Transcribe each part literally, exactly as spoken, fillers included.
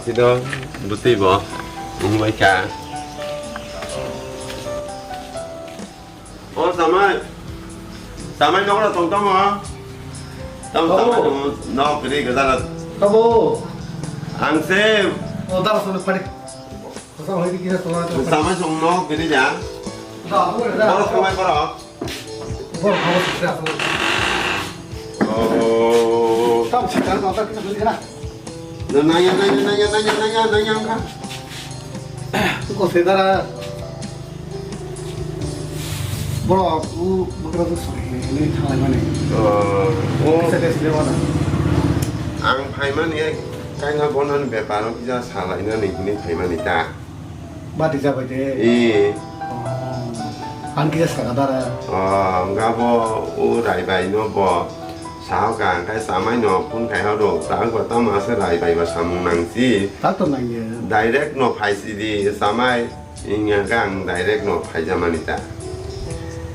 Sino bwtwi bo wngbaikha. O samai, samai nokra tong tongo. Tamo samai tong nok ri gajara. Tabo. Ang se. O dara solo pari. Samai song nok ri ja. Borok samai borok. Borok hawa sisi asal. Oh. Tam sih kan mata kita beli kan? Nanya, nanya, nanya, nanya, nanya, nanya, nanya, nanya. Kok sedara. Borok u bukan tuh sih ini thalai mana? Oh. Kita tes lewat. Ang phaimani kainga bonan beparo kisa salainani hini phaimani ta. Bati jabai de. Ee. Oh. Ang kisa saka dara. Oh, wngkha bo o Rai bai no bo sahok ka, hwnkhe chamai no phone khai horo, ta wngkha tamo aswk Rai bai ba samung nang si. Ta to nang ya. Direct no phai si di chamai, wngya khe ang direct no phai jamani ta.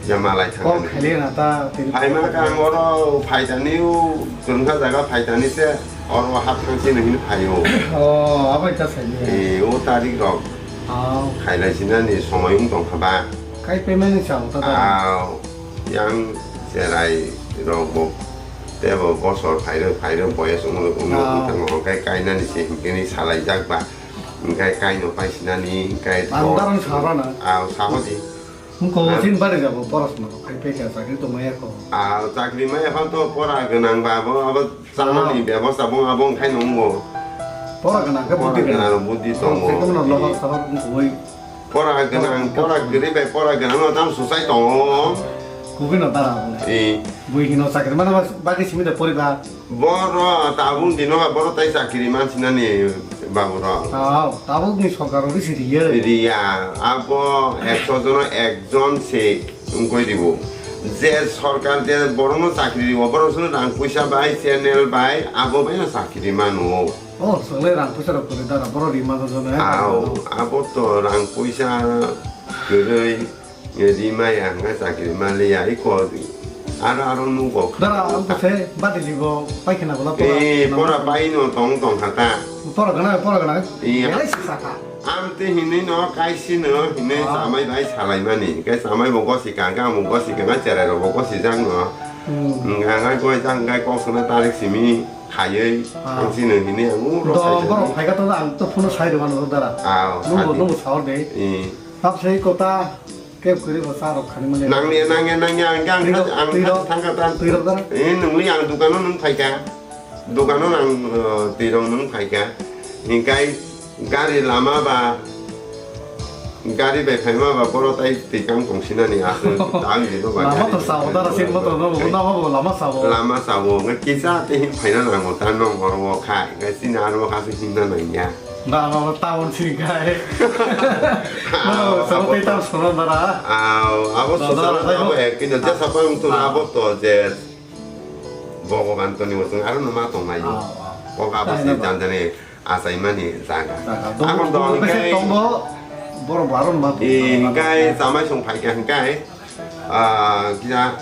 Ya malai thang. Kok khaile na ta tini. Phaima kha ang oro phaitani o kwrwngkha jaga phaitani se oro hap thang sino hino phaio. Oh, abai ta saini. Eh, o tarik rok. Oh. Khailai sinani somoi wng tongkha ba. Kai payment ni chao ta ta. Aw, yang cherai rok bo tebo bosor phairok phairok boyes wng wng thango hwnkhe kainani se hwnkhe salai jak ba. Hwnkhe kaino pai sinani hwnkhe. Ang darang sabra na. Aw, sabo di. Mukho sin bari jabo, porosno khai pekha chakri to maya kho. Ah, chakri maya phan to pora gwnang ba abo, abo chamani bebosta bo abo khai nungo. Pora gwnang khe buddhi gwnang. Pora gwnang buddhi tongo. Sekono loha sabak mukho oi. Pora gwnang, pora gwnang bai pora gwnang no tam susai tongo. Kugui no dara abo. Eh. Bui hino chakri mana bagi simi de poriba. Boro tabuk dino ba boro tai chakiri mansinani babu rok. Oh, tabuk ni sorkar rok bisi riya. Riya, abo ekso jono ekjon se wngkoi ribo. Je sorkar je borokno chakiri ribo, borok sono rang puisa bai, channel bai, abo bai no chakiri mano. Oh, songle rang puisa rok kwrwi dara, borok rima jono. Aw, abo to rang puisa kwrwi. Ye di maya hwnka chakiri maliya, iko aro aro nugo. Dara ang kose badi libo paikana bola pora. Eh, pora pai no tong tong kha ta. Pora gana, pora gana. Iya. Belai sisa kha. Am te hinui no kaisi no hinui chamai bai salai mani. Kai chamai bo gosi ka, ga mo gosi ka, ga cherai ro bo gosi jang no. Hmm. Nga ngai goi jang ngai kok sona tarik simi khayoi. Ah. Ang sino hinui ang uro. Do sai borok phai ka to ang to phone sai do mano dara. Ah, nugo nugo saor de. Eh. Tap sei kota. Kep kwrwi bo cha rok khani mani. Nangya, nangya, nangya, ang khe ang, ang khe thangkha ta. Twi rok dara? Eh, nungli ang dukano nung phaikha. Dukano ang, uh, twi rok nung phaikha. Hinkhe gari lama ba, gari bai phaima ba, boro tai twi kang tong sinani aswk. Ang dino ba lama gari to bai sao, dara phaima sin ba. Motor no, lama bo lama sao. Lama sao, nge kisa te hin phaina nango ta nong oro khai, nge sini aro kha se hinna nangya. Ba, ba, ba, town sini kai. Mano, ah, sabo abo tei to. Town sono dara. Ah, abo to, sosana dara, abo dara. Ek kino jesa pa wng tong ah. Abo to je Bhogoban toni wng aro no ma tong nai. Ah, ah. Kok abo tai si no ba. Jan jani asai mani jaga. Jaga. Abo dong, dong, dong, kai. Tongbo, boro baron ma tong. Eh, kai chamai song phai kha kai. Ah, kisa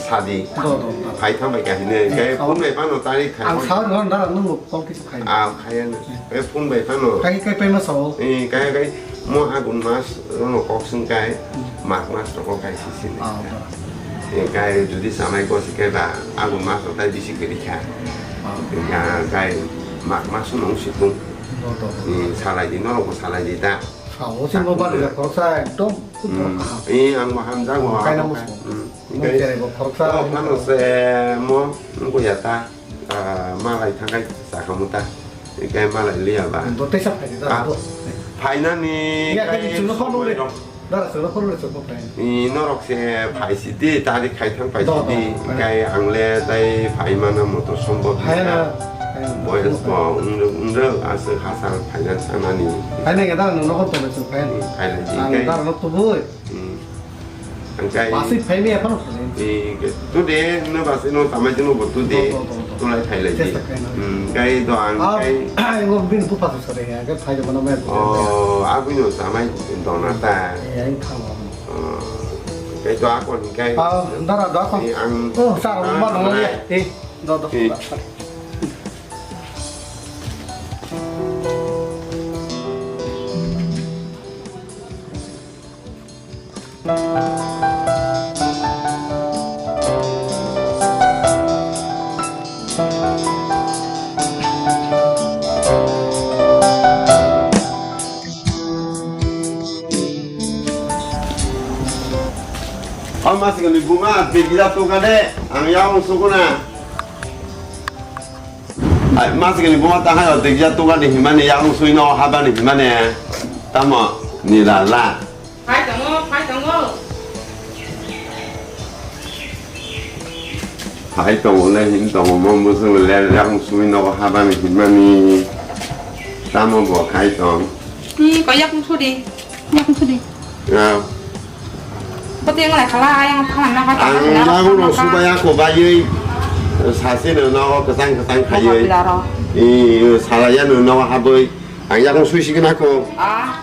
sadi. Do, do, do. Phai thang bai kahine, eh, kai sao. Phone bai phano tari khai. Ang sao ron dara nung kok kisa khai. Ah, khai ano. Eh, phone bai phano. Khai kai pai ma sao. Eh, kai kai mo agun mas rono kok sung kai. Hmm. Mag mas rok kai sisi ne. Ah, do. Eh, kai judi samai ko si kai ba agun mas rok tai bisi kiri kha. Ah. Ya kai mag mas nung si tung. Do, do, do. Eh, salai di norok salai di ta. Sao, sini mo bari khoroksa ekdom. Hmm. Eh, ang bo hamjago. Kaina musu. Hmm. Nung cherai bo khoroksa. Oh, phano se mo, nung ya ta. Ah, malai thangai sakhamu ta. Ikai malai liya ba. Bo tesa phai da. Ah. Bo. Phainani ya, kai kai chwngno phone le. Dara chwngno phone le chwngno phai. I norok se phai sidi, tari khai thang phai sidi. Do, do. Ikai ang le tai phai mana motor sombot. Hai na. Boyes bo, ung, ung, aswk hasal phainan sanani. Hai na, dara nungno phone to le chwng phai. Phai le di ang kai. Dara no tubui. Hmm. Angkai. Basi phaimaya phano phaimaya. Eh, today no basi no tamai jino bo today. Do, do, do, do. Tulai phailai di. Chesta khaina. Hmm, kai do ang ah, kai. Ai, ngo bin tu pasi sare ya, kai phai mana mai. Oh, abui no tamai dona ta. Eh, ai thang. Oh, kai do akon kai. Ah, dara do akon. Eh, ang. Oh, sar ah, ma no ya. Eh, do do. Eh. O masgani buma, degila tuka de, ang yaung sukuna. Ai, masgani buma tahai o degila tuka de himani yaung sui no habani himani. Tamo, nila la. Phai tongo, phai tongo. Phai tongo le hin tongo, mo musu le yaung sui no habani himani. Tamo bo phai tong. Ni ko yak sudi. Yak sudi. Ya. Kote yang lai khala, yang khala na ka. Ang lagu no subaya ko bayui. Sasi no no kesang kesang khayui. Bilaro. I, salaya no no habui. Ang yakung sui sikna ko. Ah.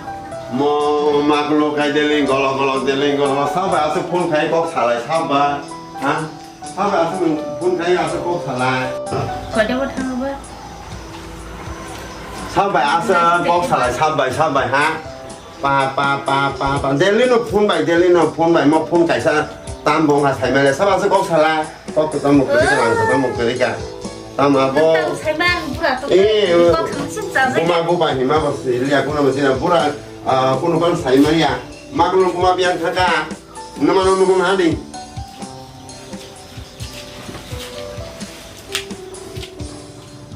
Mo maklo kai deling golo golo deling golo. Sabai asuk phone khai kok salai sabai. Ha? Sabai asuk phone khai asuk kok salai. Kode bo thang ba. Sabai asuk kok salai sabai sabai ha. Pa pa pa pa pa. Delhi no phone bai, Delhi no phone bai. Mo phone kaisa tam bong ha sai male. Sabai asuk kok salai. Kok kwcham bo kwrwi ka, lang kwcham bo kwrwi ka. Tamo abo. Tamo saiman bura to. Eh, kok thangsin cha jai. Buma buba hima bo sili ya kuno sina bura, ah, kuno ban saimaya. Makno buma biang thaka. Nama no nuhun hadi.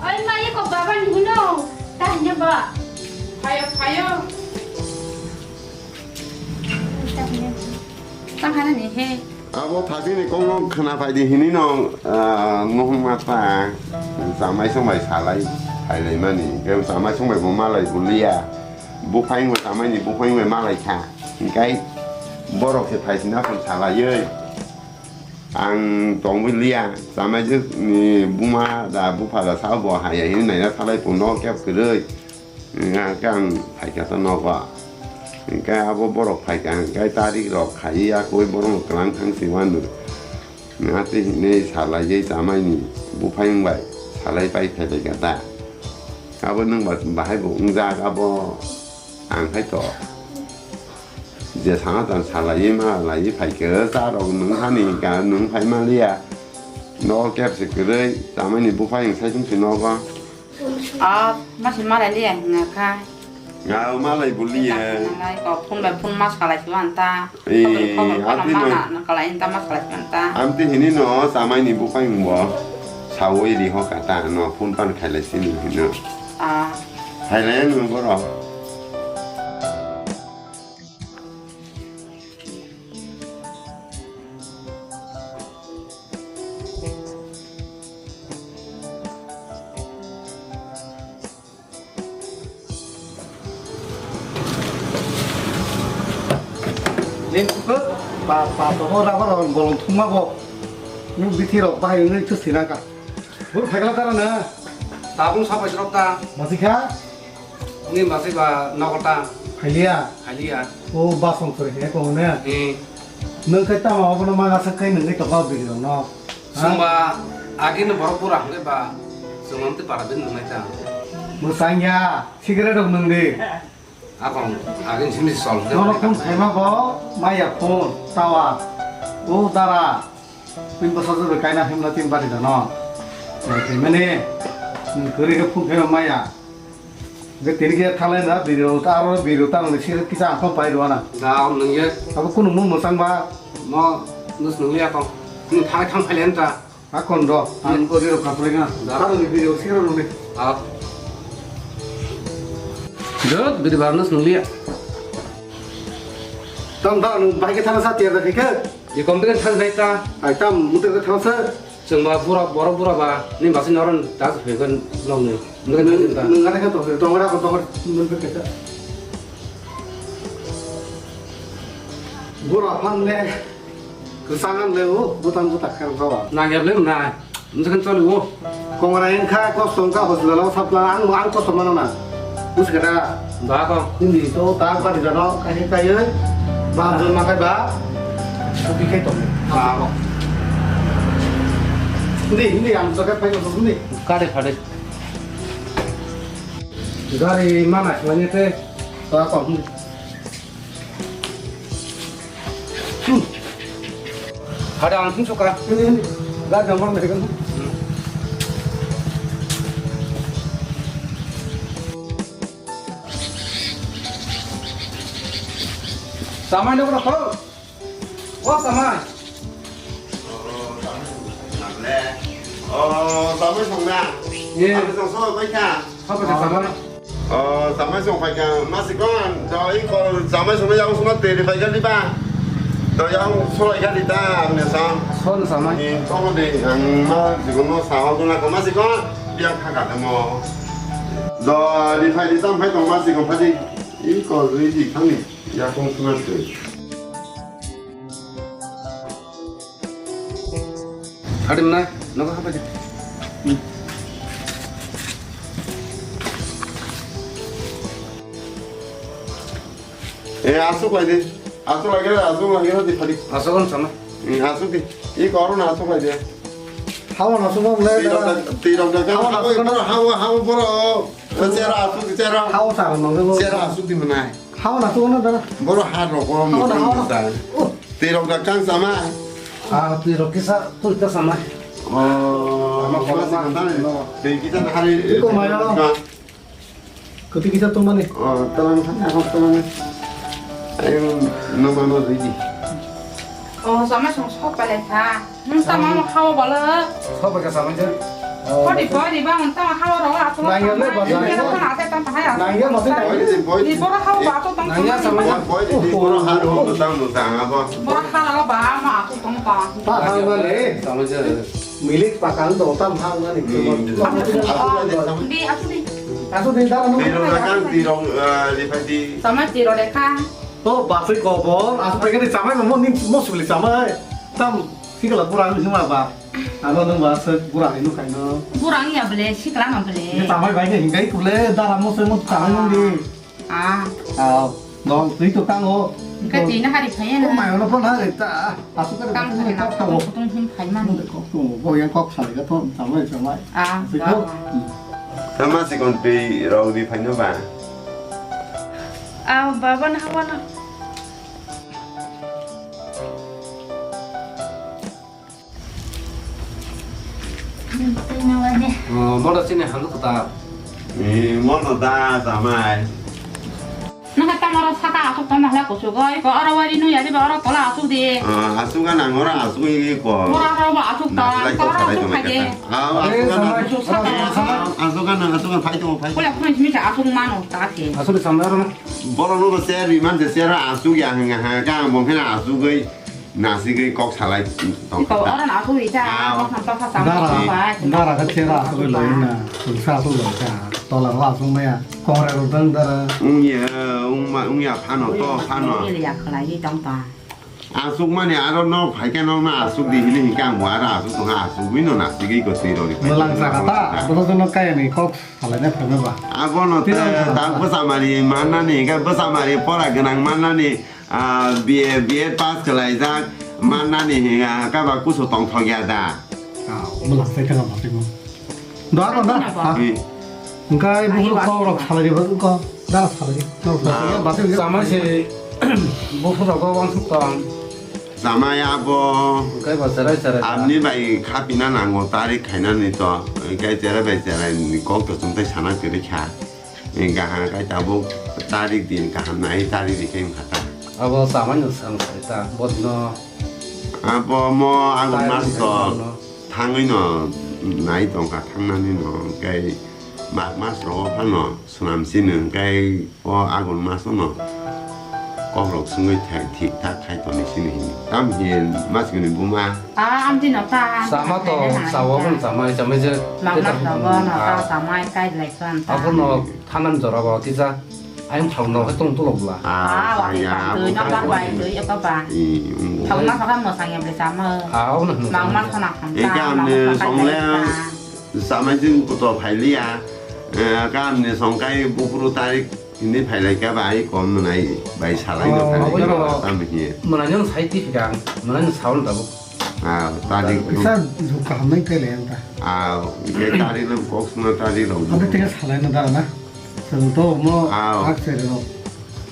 Oi ma ye kok baba ni hino. Ta hanya ba. Phayo, phayo. Ta hanya. Ta hanya ni he. Abo thasini kongno khwna phaidi hinwi no, ah, nuhung mata chamai songbai salai phailaimani. Khe chamai songbai bo malai buliya. Buphang bai chamai ni buphang bai malai kha. Hinkhe borok se phaisina phun salaiwi. Ang tongwi liya. Chamai ni buma da bupha da sa bo haya hinwi naina salai phun no kep kwrwi. Hingke ang phaikha ta nogo. Hingke abo borok phaikha, hingke tarik rok khaiya, koi borok no kwlang thang si wanu. Nati hinwi salai jai chamai ni buphang bai salai pai phailaikha ta. Abo nwng ba bahai bo wngjak, abo ang hai to. Je sana tan salai ma lai phaikha, cha rok nwng hani hingka nwng phai maliya. Nogo kep se kwrwi chamai ni buphang sai thung si nogo. Ah, masi malai liya hingna kha. Nga malai buliya. Nalai ko phun bai phun mas kalai si wan ta. Eh, khobor, khobor kono amtwi no mana na kalai ta mas kalai si wan ta. Amtwi hini no chamai ni buphang bo. Sawi ri ho kata no phun pan khailai si ni hino. Ah. Khailai no borok. Ning kuk pa pa to ho ra ba ron bolong thuma bo. Ni bithi rok bahai ni thu sina ka. Bur phagla tara na. Tabung sa pai rok ta. Masika. Ni masai ba nokota. Phailiya. Phailiya. O ba song sori he ko ne. Hmm. Nung khai tama obo no manga sak khai nung khai tokma biri rok no. Ha? Sumba agini borok bura hwnkhe ba chwng amtwi para bini nungnai ta. Mwsang ya, cigarette rok nung di. Akon agini simi sol hwnkhe. Nono phone khaima bo, maya phone, tower. O dara, tin bosor jora kaina himla tin bari dano. Mane, nung kwrwi khe phone khaima maya. Ge tini khe thalai na biri rok ta aro biri rok ta nang sir kisa ang phone pai rw na. Da, nwng ye. Abo kunu mung mwchang ba. Mo, nus nung ya kong. Nung thang thang phai len ta. A kon do. Ang ko biri rok kaproi na. Da. Ta nung biri rok sir rok ni. Ah. Dot, biri bar nus nung ya. Tam da nung bai khe thang sa tiar da khe. Ye kom de thang dai ta. Ai tam muter khe thang sa. Chwng ba bura, borok bura ba, ni basi noron das phaikan nokni. Nwng, nwng, nwng are kha tongse, tongora ko tongor, nwng khe kesa. Bura phan le, kwchang le o, butang butak khe rok ba. Nang yar le na, nwng khe choli o. Kongora wng kha, kosto wng kha, hospital o sapla, ang, ang kosto mano na. Buskha da. Ba ko. Hindi to ta ka di jano, kai kai. Ba jol ma kai ba. Suki kai to. Ba ko. Hindi, hindi ang to kai pai ko hindi. Kare phare. Gari mana mane te. Ta ko. Hmm. Hada ang sung suka. Hindi, hindi. Gari number mere kan. Chamai no ko. O chamai. O chamai song na. Ye. Chamai song so bai kha. Sabo kha chamai. O chamai song pai kha ma si kon. Do i ko chamai song yang song te ri pai kha di ba. Do yang so pai kha di ta ne sa. Son chamai. Ni to de ang ma si ko no sa ho na ko ma si kon. Biang kha ka mo. Do ri pai di tam pai tong ma si kon pai di. I ko ri di khang ni. Ya kong suna twi. Hadim na, nogo hapa je. Eh, asuk lai de. Asuk lai de, asuk lai de, di phadi. Asuk on sama. Hmm, asuk di. I koro na asuk lai de. Hawa na asuk le. Twi rok da, twi rok da. Hawa na asuk. Hawa, hawa, hawa, boro. Chera asuk, chera. Hawa sa no. Chera asuk di manai. Hao na tu na da. Boro ha rok ko mo tang sa. Tei rok da kang sama. Ah, tei rok kisa tu ta sama. Oh, ma si kang ta. Tei kisa na hari. Iko mayo. Kati kisa tu mani. Oh, talang sa ako talang. Ayo, no mano rigi. Oh, sama song sok pale sa. Nwng tamo mo hao bala. Sobo ka samai je. Podi podi ba nwng tamo hao ro ato. Nangya le ba. Nangya le ba. Nangya ba. Di boro hao ba ato tong. Nangya samai. Podi di boro hao ro tang nwng tang abo. Boro hao ba ma ato tong pa. Pa hao ba le. Samai je. Milik pakang do tam hao na ni. Di ato di. Ato di da no. Di ro na kan di ro di pa di. Samai di ro de kan. Oh, basai kobor, asuk paikani chamai mo ni mo suli chamai. Tam sikala pura ni hima ba. Ano nung ba se pura ni nukai no. Burang ya bele, sikla ma bele. Ni chamai bai ni hingai kule dara mo se mo chamai mo ni. Ah. Ah, dong tui to kang o. Ka ti na hari phaya na. Oh, mai ono pon hari ta. Asuk ka. Kang hari na kok to. Tung him phai man. Kok to, bo yang kok sali ka to chamai chamai. Ah. Siko. Tama sikon pe rau di phai no ba. Ah, baba na hawa na. Oh, mono sini halu kota. Eh, mono da samai. Nang ta moro saka asuk tong mahla kusuk oi, ko oro wari nu yari ba oro tola asuk di. Ah, asuk ga nang oro asuk i ko. Mora oro ba asuk ta, ko oro asuk phai de. Ah, asuk ga nang. Asuk ga nang, asuk ga phai to phai. Kole phone simi sa asuk mano ta ke. Asuk samai oro. Boro no se ri man se se ro asuk ya hanga ha ga bong phena asuk oi. Nasigwi kok salai tong kha ta. Oro na asugwi ta, kok sam ta sa sam ta bai. Dara ka chera asugwi loi na. Sa asugwi loi ka. Tola ro asung maya. Kongre ro dang dara. Ungya, ungma, ungya phano to phano. Ungya khlai tong ta. Asuk mani aro no phai khe no na asuk di hini hikhe ang bo aro asuk tong asugwi no nasigwi ko twi rori. Melang sa kata. Bono jono kaya ni kok salai na phano ba. Abono te ta bwsa mari mannani hikhe bwsa mari pora gwnang mannani. Ah, B A, B A pass khlaijak mannani hinga kaba kusu tongthok ya da. Ah, mwlang sai thang ba timo. Da ko da. Hmm. Engkai bukhuk kok rok salai ba ko da salai. Sama se bukhuk rok wansuk tong. Sama ya bo. Engkai ba serai serai. Amni bai khapina nango tarik khainani to. Engkai serai bai serai ni kok to chumtai sana kiri kha. Ni gaham khai tabuk tarik din kaham nai tarik di khe wngkha ta. Abo chamai no swng sai ta, bo dino. Abo mo Agun mas to thangwi no nai tongkha thangnani no, hwnkhe Mag mas rogo phano swnam sini, hwnkhe o Agun mas no kok rok swngwi thik thak khai toni sini hini. Tam hin mas gini buma. Ah, amtwi no ta. Sama to, sawa pun sama, sama je. Mama to bo no ta sama kai lai san ta. Apo no thanan jora ba kisa. Ayang thau no hai tong tulok bla. Ah, wani pa tui no ba bai tui apa ba. Thau na saka mo sangya ble sama. Ah, ono no. Mama sana kham ta. Eka amne songle sama jing kuto phailiya. Eka amne songkai bukuru tarik. Hindi phailai kha ba ai kom nai bai salai no phailai kha tam hi. Mwnai no sai ti phikang, mwnai no saun tabuk. Ah, tadi. Isa juk kaham nai kai le anta. Ah, ke tadi lo kok suna tadi lo. Ante tega salai na dara na. Sung to mo ak sere ro.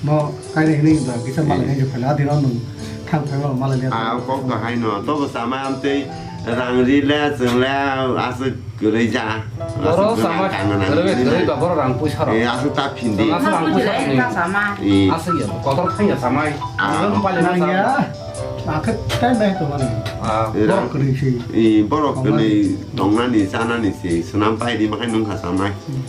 Mo kai ni da kisa malai ni phaila di ro nung thang thang ro malai ni. Ah, kok to hai no to sama amte rang ri le chung le asuk Kwrwi ja. Borok aswk samai, kwrwi, kwrwi ba borok rang puisa rok. Eh, aswk ta phindi. Aswk rang puisa rok ni. Aswk ya, kotor thang ya samai. Ah. Nang pali na samai. Akhe tai nai to mani. Ah. Eh, borok kwrwi si. Eh, borok kwrwi tongnani, chanani si. Swnam pai di makai nung kha samai. Hmm.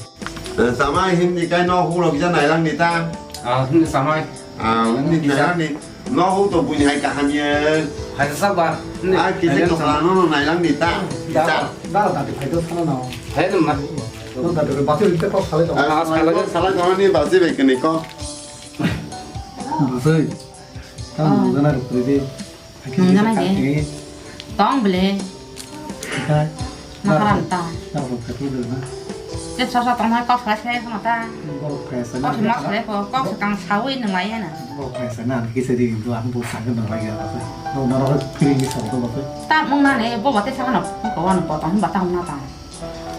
Eh, samai hindi kai no hurok ja nailang ni ta. Ah, hindi samai. Ah, hindi nailang ni. No, huk to buini hai kaham ye. Hai sa ba. Ah, kisa kisa no, no, nailang ni ta. Da, kisa. Da, da, da, phai do sana na. Hai no ma. No, da, da, basi rite kok salai to. Ah, salai to. Salai to ni basi bai kene ko. Basi. Tam na na ruk rite. Nung jana je. Tong bele. Hai. Ma karam ta. Ta ko phetu de na. Je sosa tong hai kok salai sai khna ta. Borok phai sa na. Kok se ma salai ko, kok se kang sawi nung lai ya na. Borok phai sa na, kisa di do ang bo sa ga nung lai ya ta. Do na ro kiri ni sa do ba. Ta mung na ne, bo ba te sa na, ko wa no bo ta, ba ta mung na ta.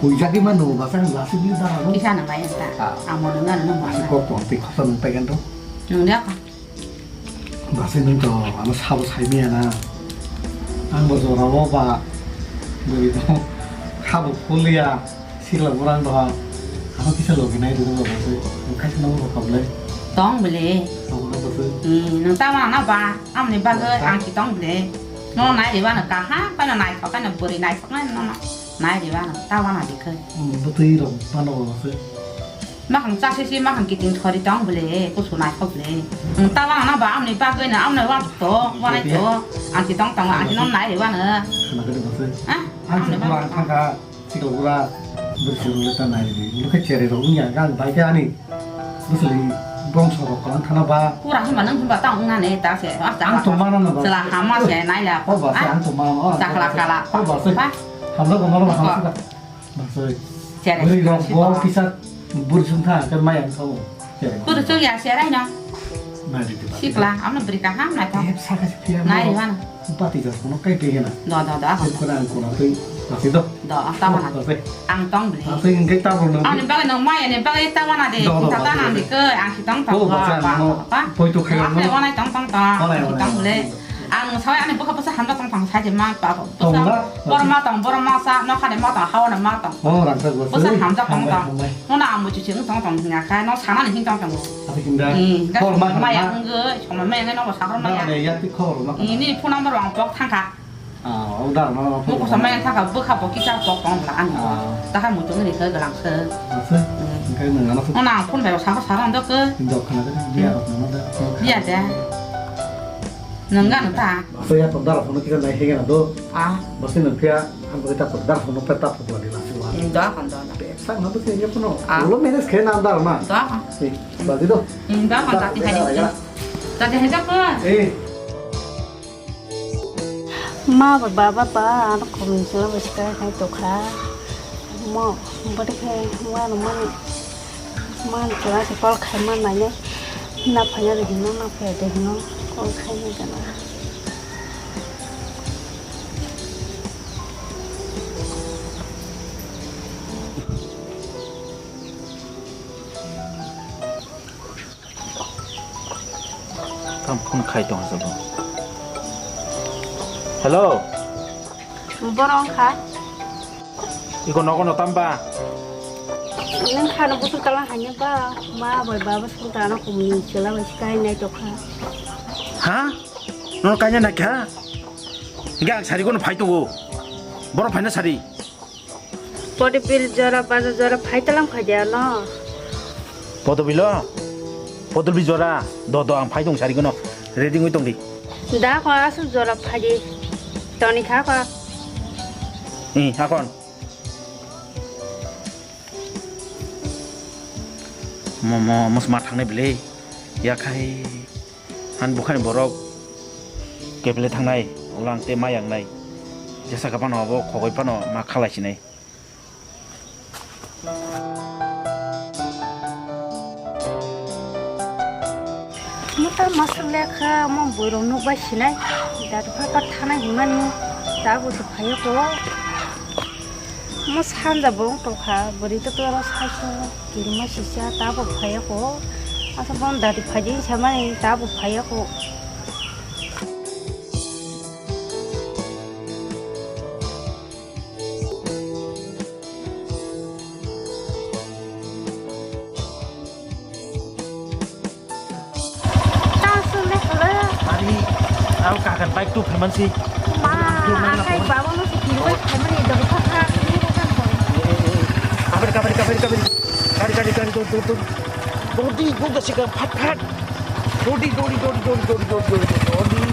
Hui jagi ma no ba sa la si bi da no. Kisa nung lai ya ta. Ah. Amo nung na nung ba. Asi kok to te khosa nung pa gan do. Nung dia ka. Basi nung to ano sabo sai maya na. Ang bo jora o ba bui bo habo phulia sikla burang doha. Ano kisa logi nai dulu ba basi. Ang kaisa nang bo kable. Tong bele. Tong na basi. Hmm, nung ta ma na ba. Amni bagwi ang ki tong bele. No nai riba no kaha, pa no nai thok no buri nai thok no no. Nai riba no ta wana dikhai. Hmm, butui rok mano ba basi. Makhang chasisi makhang kiting thori tong bole, kusu naithok bole. Ang ta wana na ba amni bagwi na amni wan to, wanai to. Ang ki tong tong, ang ki non nai wana. Khana kede bose. Ah, ang amni se bagwi. Ang thangka sikla bura bersi rule ta nai di. Lu khe chere rok nya gang bai khe ani. Bosli bongso rok kalang khana ba. Pura hima nang hima ta ong na ne ta se. Ah, ang to mana na ba. Sela hama se nai la. Ho ba se ang to mana. Chakla kala. Ho ba se. Hamla ko mana ba hamla. Bwsai. Bwrwi rok bo kisa bwrwi sung kha, khe maya wng kha o. Bwrwi sung ya, cherai no. Nai di ba. Sikla, amno bwrwi kaham nai thok. Ep saka si phiya. Nai di mano. Bati jar kono kai pe hena. Do, do, do. Ep kono ang kono twi. Bati do. Do, ang ta mana. Bati. Ang tong bwrwi. Bati ang kai ta bono. Ani bagwi no maya ni bagwi ta mana de. Do, do, ta ta bati, nang di bati. Ke, ang si tong tong. Oh, bati ang no. Poi to khayo no. Ang ne wanai tong tong tong. Wanai, wanai. Tong bwrwi. Ang sawi ani bwkha bwsa hamjak tong tong sai de ma pa. Tong da? Bwsa bor ma tong, bor ma sa, nokha de ma tong, hawa de ma tong. Oh, rang sa bwsa. Bwsa hamjak tong tong. Hambai, hambai. Nono ang muchu ching tong tong hinga kha, no sana ni hin tong tong. Ati kinda. Hmm, khobor ma maya khana. Wngwi, soma maya ngai no sakor maya. Dara de ya ti khobor ma. Ni phone number ang pok thang kha. Ah, o dara ma. Mo ko sama yang thang kha, bwkha pok kisa pok tong la ani. Ah. Tahar muchu ni kha galang kha. Asa. Hmm. Kai nang ana. Nono ang phone bai sakor sakor ando kha. Indo khana de, dia rok nang da. Dia de. Nang ga nang ta. Basa ya tong dara phone kisa nai hege na do. Ah. Basa nang phiya, ang bai ta phone dara phone pe ta phone la di la si wa. Hmm, da kan da da. Pe sa na basa ya phone. Ah. Lo menes khe na dara ma. Da kan. Si, ba di do. Hmm, da kan da ti hai. Da ti hai da ko. Eh. Ma ba ba ba ba, ano komin sila basta hai to kha. Mo, bade khe, wa no mani. Man kela se call khai man nai ne. Na phanya de hino, na phaya de hino. Call khai ne gana. Tam phone khai tong sa bo. Hello. Borong kha. Iko nogo no tamba? Nang khano busul kala hanya ba, ma bai baba sul kala kumni chela bai kai nai to kha. Ha? No kanya na kha? Ga sari kono phai to go. Boro phai na sari. Podobil jora, bajar jora, phai talam khaja no. Podobil o? Podobil jora, do, do, ang phai tong sari kono. Ready ngoi tong di. Da ko asu jora phaji. Toni kha ko. Eh, hakon. Mo, mo, mo smart thangnai bele. Ya khai. Han bukhani borok kebele thangnai, ulang te ma yangnai. Jesa ka phano abo khogoi phano ma khalai sinai. Muta masuk lekha, mo borok nuk bai sinai. Dadu pha pa thanai himani, ta bo se phai ko. Mo sanja bo wng tongkha, bwrwi to toro saiso kirima sisa ta bo phaiya ko. Asa bon dadi phaidi samani ta bo phaiya ko. Ang kakan bike tu phaman si. Ma, ang kai baba no si kiwi phaman ni dong thok thok ni ko kan ko. Kabari, kabari, kabari, kabari. Gari, gari, gari, dor, dor, dor. Dodi, dodi, sika, phat, phat. Dodi, dodi, dodi, dodi, dodi, dodi, dodi, dodi.